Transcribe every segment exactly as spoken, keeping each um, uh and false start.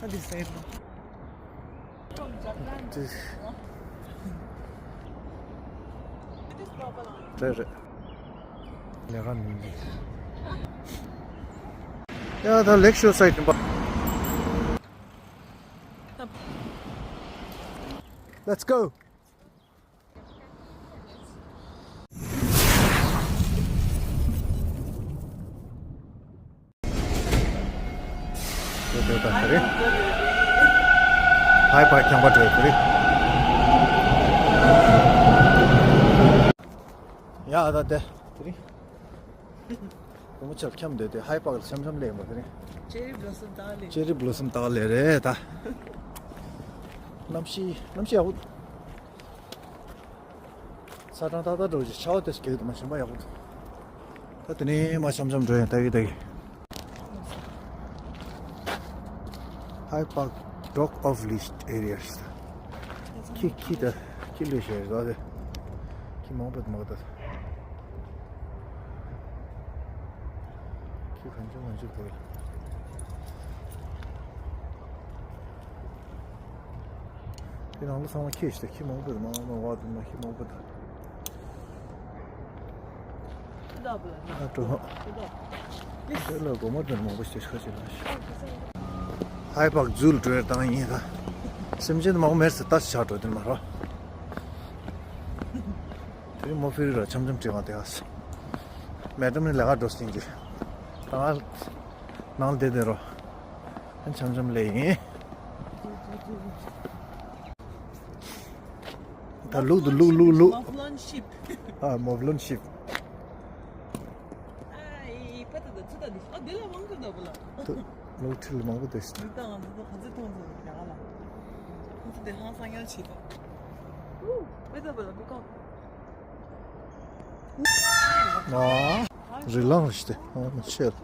ཨ་འདི་ཟེར་ནོ། འདི་རེད་རེད། ལས་ཀ་མིན་གྱི། ཡ་ད་ལེག་ཤོར་སའིད་ནས་པ། Let's go. དེ་དེ་དང་དེ་རེད། ཧའི་པར་ཁྱང་པ་འགྲོ་དེ་རེད། ཡ་ད་དེ་དེ་རེད། དགོང་མོ་ཆར་འཁྱམས་བསྡད་དེ་ཧའི་པར་ལ་འཆམ་འཆམ་སླེབས་པ་དེ་རེད། ཅེ་རི་བློ་སམ་ཏག་ལེ། ཅེ་རི་བློ་སམ་ཏག་ལེ་རེད་ད། གནམ་གཤིས་གནམ་གཤིས་ཡག་པོ། ཚ་གྲང་ཏག་ཏག་འགྲོ་ཅིག་ཆར་པ་དེ་སྐད་དུ་མ་ཞིམ་པ་ཡག་པོ་འདུག་ད་དེ་ནས་མ་འཆམ་འཆམ་འགྲོ་ཡང་ད་གི་ད་གི། High Park drop off list areas. ཁྱི་ཁྱི་ད་ཁྱི་ལས་བྱས་རེད་ད། ཁྱི་མང་པོ་མང་པོ་ད། ཁྱི་གང་ཅུང་མང་ཅུང་འདུག་དེ་ནང་ལ་ཚང་མ་ཁྱི་ཞིག་ད་ཁྱི་མང་པོ་རེད། མང་མང་བ་དུ་མ་ཁྱི་མང་པོ་ད། ཨ་ཀྲོ་ཧ། དེ་ལ་སྒོ་མ་དུ་མང་པོ་ཞིག་ཁ་ཅིག་ལ་ཤི། ཧའི་པར་ཛུལ་འགྲོ་ཡར་བཏང་ཡིན་ད། སེམས་ཅན་མང་པོ་མེར་སི་ཏ་ཆགས་འགྲོ་དེ་མ་རོ། དེ་རིང་མོ་ཕི་རི་ར་འཆམ་འཆམ་བྲིས་བ་དེ་ཨ་སི། མེ་ཏམ་ནི་ལས་ཀ་འགྲོ་སྲིད་ཀྱི། ད་ང་ནང་བསྡད་དེ་རོ། ཨ་འཆམ་འཆམ་ལས་ཡིན། ད་ལུག་ཏུ་ལུག་ལུག་ལུག་མོབ་ལོན་ཤིབ། ཨ་མོབ་ལོན་ཤིབ། ཨ་ཡི་ཕ་ད་ད་ཚུ་ད་འདི་ཨ་འདི་ལ་མང་གི་འདུག་པ་ལ། ད་ལུག་ཁྲི་ལ་མང་པོ་འདུག་ཤི། འདི་ད་ང་ཚོ་ག་ཚོད་མཐོང་ཚོད་རྒྱ་གར་ལ། ཁོང་ཚོ་དེ་ཧང་སང་ཉལ་བྱེད་དོ། ཨུ་ཕ་ད་པ་ལ་མི་ཀོ། ཨ་རི་ལང་རི་ཤི་ཏེ་ཨ་མ་ཤེལ།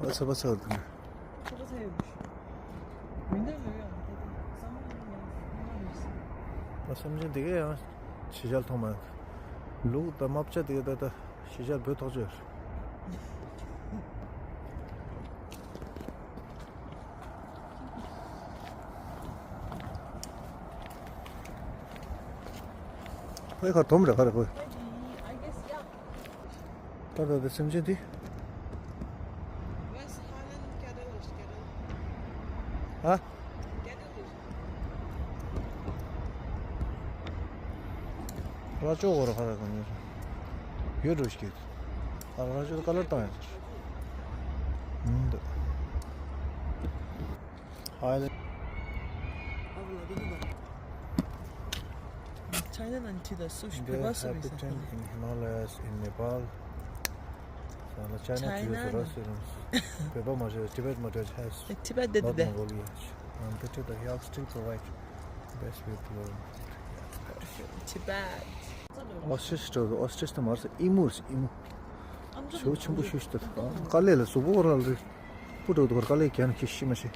ཨ་ཚ་པ་ཚ་བར་དུ་ནི། ཚོད་ཚོད་ཡོད་མི་འདུག་མི་འདུག་ཡོད་ཡོད་མི་འདུག་བསམ་བློ་མི་འདུག་ཨ་སེམས་ཅན་དེ་གས་ཡང་ཕྱི་རྒྱལ་མཐོང་མ་ཡོང་། ལུག་དང་རྨ་བྱ་དེ་གས་ད་ལྟ་ཕྱི་རྒྱལ་བོད་ཐོག་ཅོས། ཁོའི་ཁ་དོམ་རེ་ཁ་རེ་ཁོའི། ད་ད་ད་སེམས་ཅན་དེ། ཧ། ར་ཅོ་གོ་ར་ཁ་ར་ག་ནི་ཡོད་འགྲོ་ཞིག་གིས། ཨ་ར་ཅོ་ཀ་ལར་བཏང་ཡོད། ཨུམ་འདུག་ཨ་ལེ། China ནང་ཁྲིད་ད་སུ་ཞིག་བོད་པ་སུ་རེད་ཟེར། Inhabitant in Himalayas in Nepal. China ཁྲིད་ད་སུ་ར་སུ་རེད། བོད་པ་མ་རེད། Tibet མ་རེད། Tibet དེ་དེ་དེ། North Mongolia. Until the Hill still provide best view to learn. Tibet. Ostrich འགྲོ་འདུག ostrich དེ་མ་རེད་ཨི་མུ་རེད་ཨི་མུ། ཞེ་པོ་ཆེན་པོ་ཤོས་ཤིག་འདུག་དཀའ་ལས་ལ་གཟུགས་པོ་ར་ལ་རེད། སྤུ་འགྲོ་འདུག་དཀའ་ལས་རྒྱག་ན་ཁྱི་ཤི་མ་ཤི།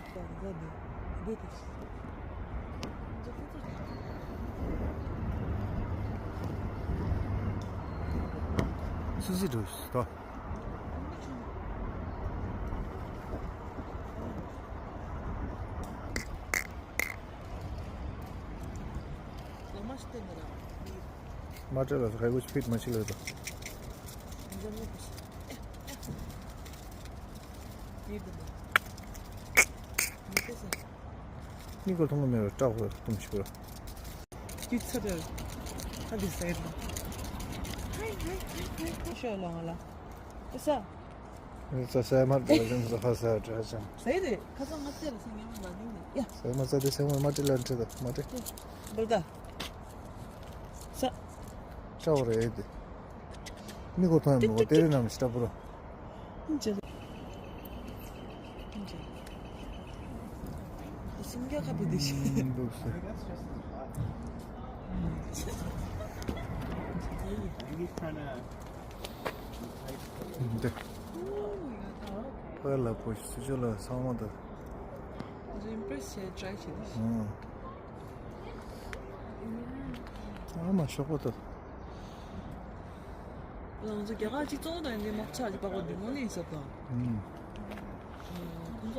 སུ་སི་འགྲོ་ཞིག་ད། མ་སྤྲད་ལ་ཧའི་གོ་ཆི་ཕིད་མ་ཆི་ལོས་དང་། ནི་གོ་ཐོང་གི་མེད་པར་སྐྲག་པར་གཏུམ་ཞིག་པར། སྐྱིད་ཚ་དེར། ཨ་འདི་ཟེར་དང་། ཧའི་ཧའི་ཧའི་ཧའི། ཤོ་ལོ་ང་ལ། ཨ་ས། ས་ས་མར་འགྲོ་ཅང་ས་ཧ་ས་འདྲ་ཅང་། ཟེར་རེད་ཁ་སང་ང་ཚེ་ལ་སེང་ངེ་མ་ལ་ནིང་ནས་ཡ། ས་མ་ས་དེ་སེང་མ་མ་ཏི་ལ་འདྲི་ད་མ་ཏི། འདི་ད། ས། ཤ་བ་རེད་དེ། མི་གོ་ཐོན་མི་གོ་ཏེ་རེ་ནམ་ཤ་བ་རོ། ཅེ། སུམ་རྒྱ་ཁ་པོ་དེ་ཤི། འདུག་སེ། འདི། ཕ་ལ་པོ་སུ་ཅོ་ལ་ཚང་མ་འདུག་ཨིམ་པྲེས་བྱས་ཀྲའི་བྱེད་དུས། ཨ་མ་ཤོག་པོ་དུ། ང་ཚོ་རྒྱ་གར་གཅིག་གཙོ་བོ་དང་འདི་མོག་ཆ་གཅིག་པགས་པ་འདི་མོ་ནས་ཟབ་དང་། Hi.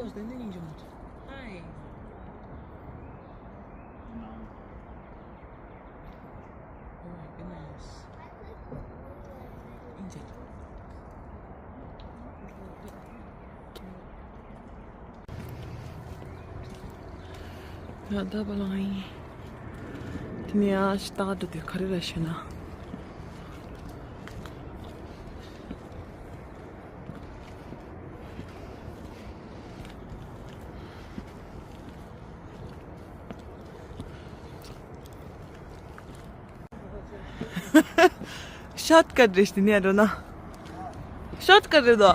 Oh my goodness. ཡ་ད་བ་ལང་ཡིན། དེ་ནས་ཡང་ཞིག་ལྟ་ག་འགྲོ་དུས་ག་རེ་ར་ཤེས་ན། ཤོཊ་ཀཊ་རེད་ཤི་ནས་འགྲོ་ན། ཤོཊ་ཀཊ་རེད་དོ།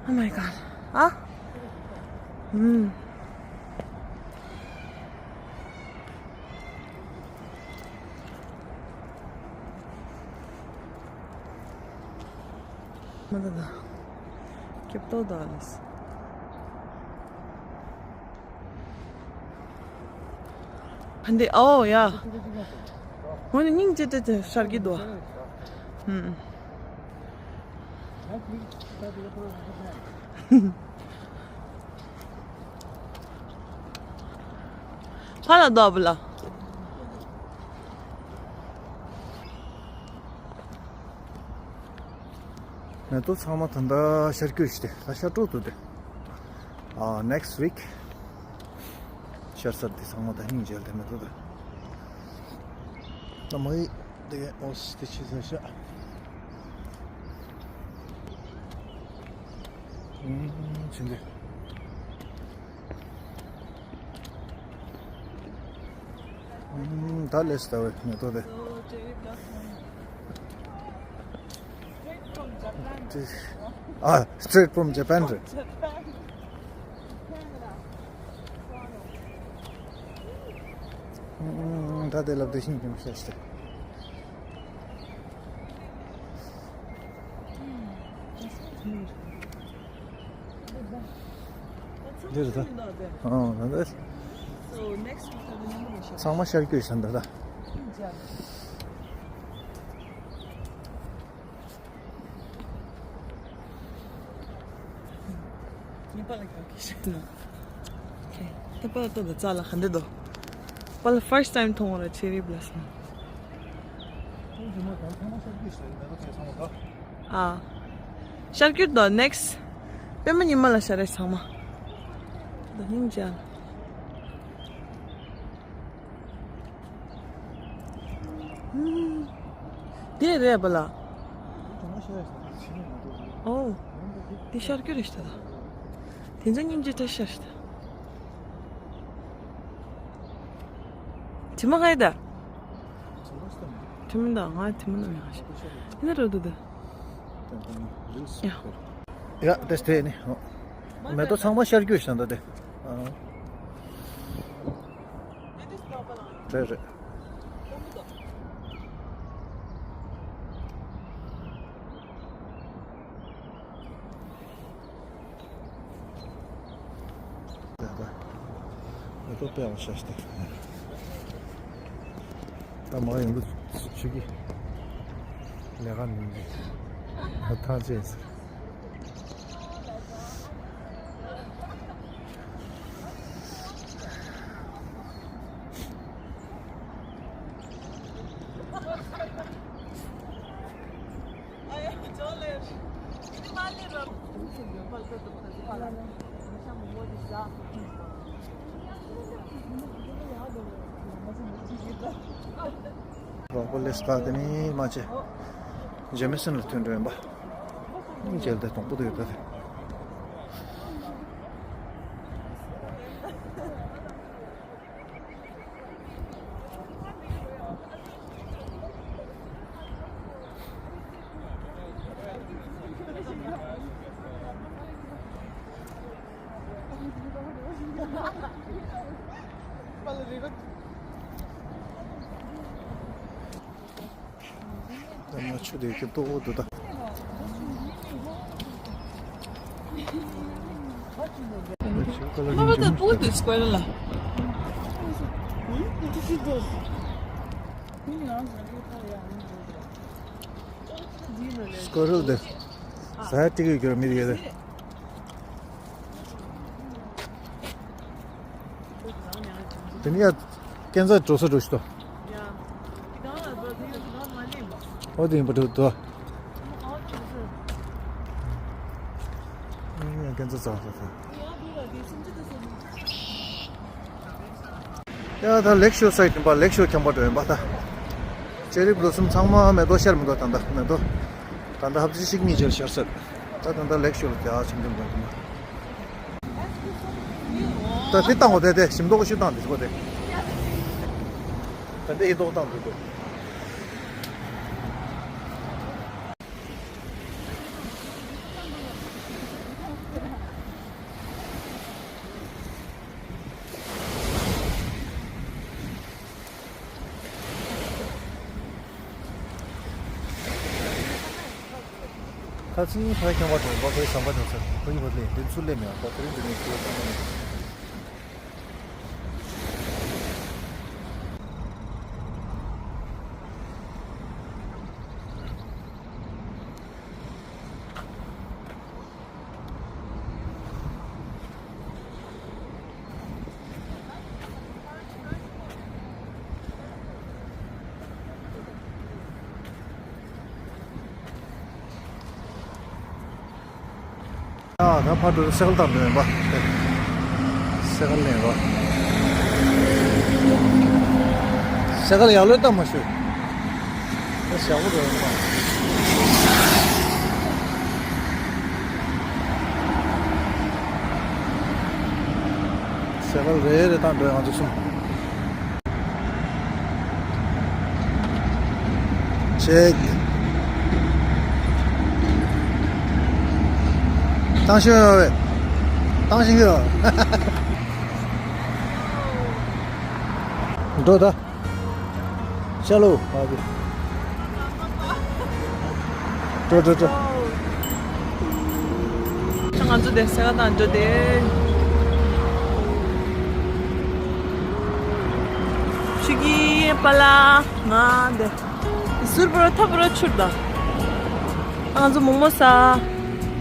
Oh my god. ཨ། ཨུམ། མ་ད་ད། ཁེབ་ཏོ་ད་ལས། ཧན་དེ་ཨོ་ཡ། ཧོ་ནི་སྙིང་རྗེ་དེ་དེ་ཤར་གི་འདུག་ཨ། ཧུམ། ཕ་ལ་འདུག་བུ་ལ། མེ་ཏོག་ཚང་མ་ད་ལྟ་ཤར་སྐྱོད་བྱས་ཏེ་ད་ཤར་འགྲོ་འདུག་སྟེ། ཨ། next week ཤར་ས་དེ་ཚང་མ་ད་སྙིང་རྗེ་དེ་མེ་ཏོག་དེ། ད་མ་ཡི་དེ་ཨོ་སི་དེ་ཆི་ཟེར་ཤག་ཨུམ། ཕྱིན་ཏེ། ཨུམ། ད་ལས་ད་བའི་མེ་ཏོག་དེ། ཨ། straight from Japan རེད། ཨུམ། ད་དེ་ལབ་དེ་ཤིང་ཀྱང་ཤེས་ཏེ། འདི་རེད་ད། ཨ། ད་ད། ཚང་མ་ཤར་སྐྱོད་བྱས་འདུག་ད། ད་པ་ལ་ཏོ་ད་ཙ་ལ་ག་འདྲ་འདུག་པ་ལ་first time མཐོང་བ་ལ་cherry blossom། ཨ། ཤར་སྐྱོད་དོ་next། པད་མ་ཉི་མ་ལ་ཤར་རེ་ཚང་མ། ད་སྙིང་རྗེ། དེ་རེད་པ་ལ། ཨོ། དེ་ཤར་སྐྱོད་རེད་ཤག་ད། དེ་ཚོ་སྙིང་རྗེ་ད་ཤར་ཤག་ད། དྲི་མ་ག་ཡི་ད། དྲི་མ་ད་ང་དྲི་མ་ནམ་ཡང་ཤག་ཡིན་ན་རོ་དུ་ད། ཡ། ཡ་དེ་སྟེ་ནི། མེ་ཏོག་ཚང་མ་ཤར་སྐྱོད་བྱས་འདུག་སྟེ། ཨ། རེད་རེད། ད་ལྟ་མེ་ཏོག་དཔེ་ཡག་པོ་ཤར་ཤག་སྟེ། ད་མ་ཡོང་དུས་ཆུ་གི་ལས་ཀ་མིན་གྱི་ཐང་ཆད་ཟེར། རོགས་པ་ལས་ཀ་དེ་ནི་མ་བྱེད། ཇེ་མི་སན་ལ་ཐོན་འགྲོ་ཡིན་པ། མཇལ་དེ་དང་པོ་དེ་ཡོད་པ་དེ། ད་ང་ཆུ་དེ་ཀྱི་ཏོག་འོ་དུ་ད། ཁ་བ་ད་པོ་དུ་སྐོར་ལ། སྐོར་རུ་དེ། ཟ་ཡ་ཏིག་ཡོད་རྒྱུ་ར་མི་རིགས་དེ། དེ་ནི་ཡ། ཀན་ཛ་འགྲོ་ས་འགྲོ་ཤི་ཏོ། ཨོ་དེ་ཡིན་པ་འགྲོ་ཏོ། ཀན་ཛ་ཙག་ཙག་ཙག་ཡ་ད་ལེག་ཤོར་སའིཌ་ཡིན་པ། ལེག་ཤོར་ཁྱམས་པ་འགྲོ་ཡིན་པ་ད། ཅེ་རི་བློ་སུམ་ཚང་མ་མེ་ཏོག་ཤར་མི་འདུག་ད་ལྟ་མེ་ཏོག་ད་ལྟ་ཧབ་ཙི་ཞིག་གཉིས་ཅར་ཤར་ཟེར། ད་ད་ལྟ་ལེག་ཤོར་ལ་རྒྱ་ཆེན་ཆེན་འགྲོ་གི་འདུག་ད་དེ་བཏང་བ་དེ་དེ་ཞིམ་མདོག་ཤོས་བཏང་དེ་ཞིག་པ་དེ། ད་དེ་ཡིན་མདོག་བཏང་འདུག་འདུག་ཁ་ཚིག་ཕ་ཁྱང་བ་དང་བ་ཕའི་ཟམ་པ་དང་ས་ཁོ་ཡི་བ་ལས་དེ་ཚུར་ལས་མེད་པ་དེ་རིང་དེ་ནས་ཁྱི་བ་ཙམ་པ་ནས། ཨ་ད་ཕར་འགྲོ་སའི་ཀལ་བཏང་འདོད་ཡིན་པ། སའི་ཀལ་ལེན་རོགས། སའི་ཀལ་ཡག་ལོས་བཏང་མ་ཤོད། ཞག་པོ་འགྲོ་ཡིན་པ། སའི་ཀལ་རེ་རེ་བཏང་འགྲོ་ཡ་ང་ཚོ་གསུམ། ཅེག་བཏང་ཤོད་ཡོད་རེད། བཏང་ཤེས་ཀྱི་ཡོད། འགྲོ་ད། ཤ་ལོ། འགྲོ་འགྲོ་འགྲོ། ང་ཚོ་དེ་སའི་ཀལ་བཏང་འགྲོ་དེ། ཆུ་གི་པ་ལ་ང་དེ། ཟུར་པོ་ར་ཐབ་པོ་ར་ཆུར་ད། ང་ཚོ་མོག་མོག་ཟ།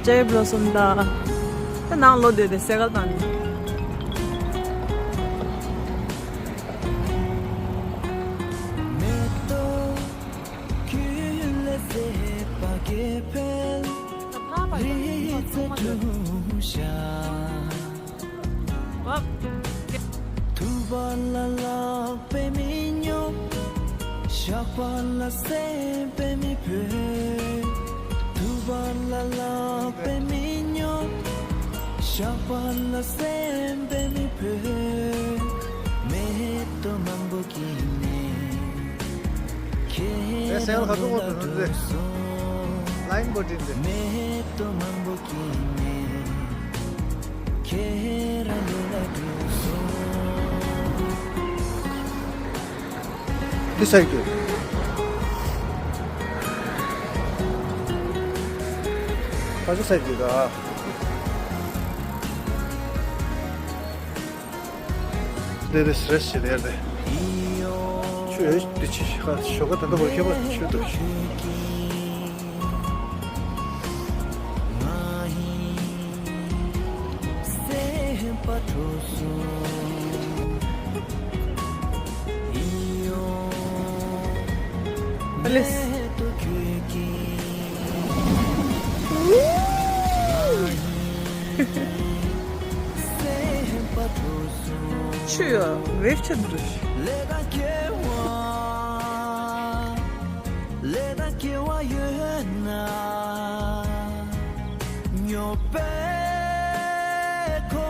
ཅེ་རི་བློ་སུམ་ད། ད་ནང་ལོགས་དེ་དེ་སའི་ཀལ་བཏང་ནས། ཐུབ་པ་ལ་ལག་པས་མི་སྙོབ། བཤགས་པ་ལ་སེམས་པས་མི་ཕོད། ཐུབ་པ་ལ་ལག་པས་མི་སྙོབ། བཤགས་པ་ལ་སེམས་པས་མི་ཕོད། མེ་ཏོག་མང་པོ་སྐྱེས་ནས། ཁྱེད་རང་ལ་འགྲོ་སོང་། ལ་ཡིན་པོ་ཏི་འདི། མེ་ཏོག་མང་པོ་སྐྱེས་ནས། ཁྱེད་རང་ལ་འགྲོ་སོང་། འདི་ས་རྒྱུ། ཁ་ཆུ་ས་རྒྱུ་ག་འདི་རེད་རེད་ཞེས་དེར་རེད། ཆུ་ཡོད་འདི་ཆུ་ཞོགས་ཀ་ད་ལྟ་བར་ཁྱད་པར་ཆུ་འདུག་ཨ་ལེ། ཆུ་ཡ་ཝེབ་ཆེན་པོ་འདུག་ལས་དང་སྐྱེ་བ། ལས་དང་སྐྱེ་བ་ཡོད་ན། སྙོབ་པའི་གོ་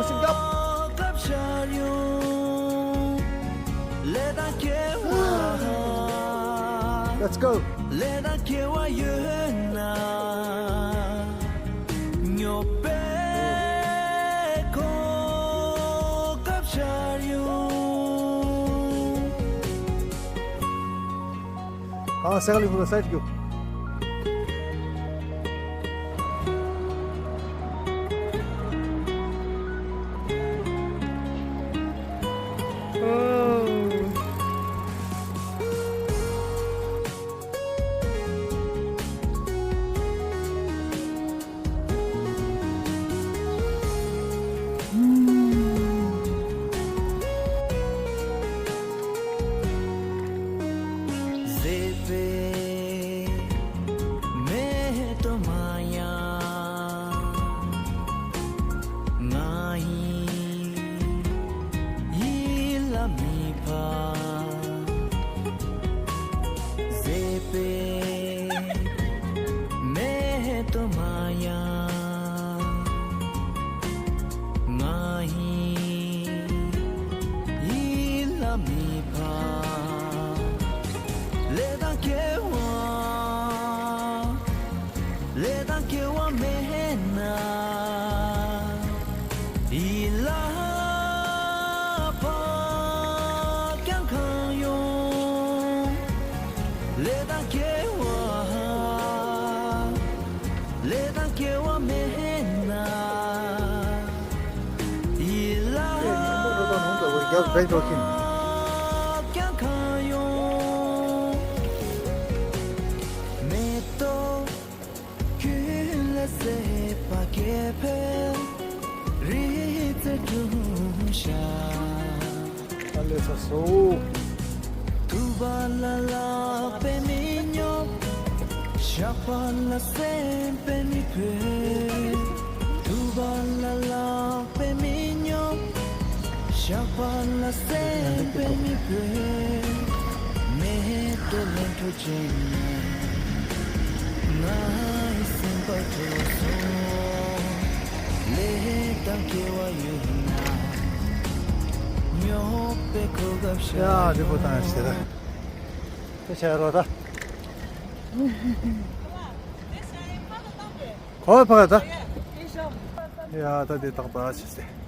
སྐབས་ཤར་ཡོང་། ལས་དང་སྐྱེ་བ། Let's go. ལས་དང་སྐྱེ་བ་ཡོད་ན། སྙོབ་པའི་གོ་སྐབས་ཤར་ཡོང་། ཨ་སའི་ཀལ་ལ་ཧུར་སའིཌ་རྒྱུག་ལས་དང་སྐྱེ་བ། ལས་དང་སྐྱེ་བ་མེད་ན། ཡིད་ལ། རྒྱབ་བེད་འགྲོ་གིན། ཀྱང་གང་ཡོང་། མེ་ཏོག་ཀུན་ལས་གསེར་པ་སྐྱེ་འཕེལ། རི་རྩེར་འཁྲུངས་ཤག་ཨ་ལས་ས་སོ། ཐུབ་པ་ལ་ལྷག་པའི་མི་སྙོམས། བཤགས་པ་ལ་སེམས་པའི་མི་ཕོད། ཐུབ་པ་ལ་ལྷག་པའི་མི་སྙོམས། བཤགས་པ་ལ་སེམས་པའི་མི་ཕོད། མེ་ཏོག་ལས་འཕྲོ་ཅན་ནི། ང་ཡི་སེམས་པ་འཕྲོ་སོང་། ལས་དང་སྐྱེ་བ་ཡོད་ན། སྙོམས་པའི་གོ་སྐབས་ཤར། ཡ་འདི་པོ་བཏང་ཡ་ཟེར། དེ་བྱས་རོགས་ད། གོ་བ་ཕ་ག་ད། ཡ་ད་དེ་ཏག་ཏག་བྱས་ཟེར།